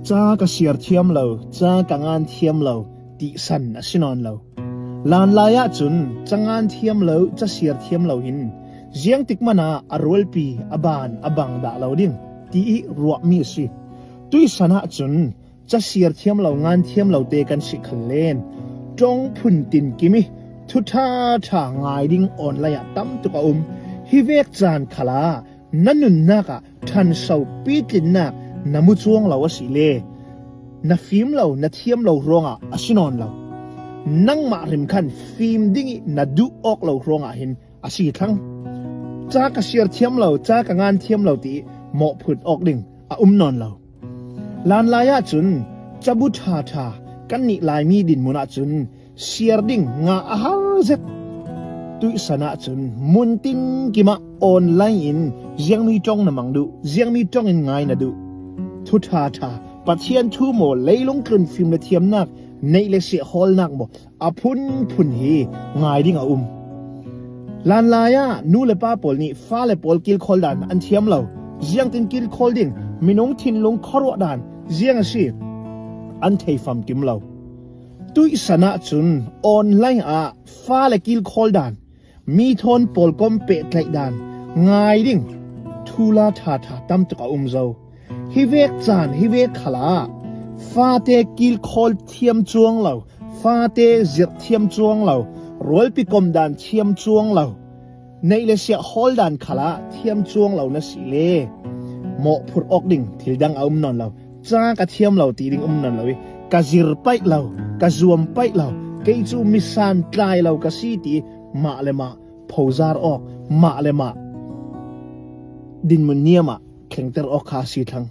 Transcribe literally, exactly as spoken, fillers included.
Ca ka siar thiam lo, ca ka ngan thiam lo, tihsan a si nawn lo. Lanlai ahcun ca ngan thiam lo, ca siar thiam lo hin ziangtik mana a rualpi a ban a bang dah lo ding ti i ruahmi a si. Tuihsan ahcun ca siar thiam lo, ngan thiam lo te kan si khalle, ṭong phun tin kim i thuṭha ṭha ngai ding online ah tam tuk a um. Hi vek caan khalah na nunnak ah ṭhanso pitlinnak na mu cuang lo a si le, na fim lo, na thiam lo ruangah a si nawn lo. Nangmah hrim khan fim ding i na duh awk lo ruangah hin a si thlang. Ca ka siar thiam lo, ca ka ngan thiam lo ti i mawhphut awk ding a um nawn lo. Lanlai ahcun cabu ṭha ṭha kan nih Laimi dinmun ahcun siar ding nga a har zet. Tuihsan ahcun mun tin kim ah online in ziangmi ṭong na mang duh, ziangmi ṭong in ngai na duh. Thuṭha ṭha, Pathian thu maw, leilung tlunfim le thiamnak, neih le siah hawlnak maw, a phunphun hi ngai ding a um. Lanlai ah nu le pa pawl nih fale pawl kilkhawl dan an thiam lo. Ziangtin kilkhawl ding, minung thinlung khuaruah dan ziang a si, an thei famkim lo. Tuihsan ahcun online ah fale kilkhawl dan, mi thawn pawlkom pehtlaih dan ngai ding thuhla ṭha ṭha tam tuk a um zo. Hi vek caan, hi vek khalah fate kilkhawl thiam cuang lo, fate zirh thiam cuang lo, rualpi kom dan thiam cuang lo, neih le siah hawl dan khalah thiam cuang lo na si le, mawhphurh awk ding thil dang a um nawn lo. Ca ka thiam lo ti ding um nawn lo i, ka zir paih lo, ka zuam paih lo, kei cu misan tlai lo ka si ti mah le mah phozar awk, mah le mah dinmun niam ah thlengter awk kha a si thlang.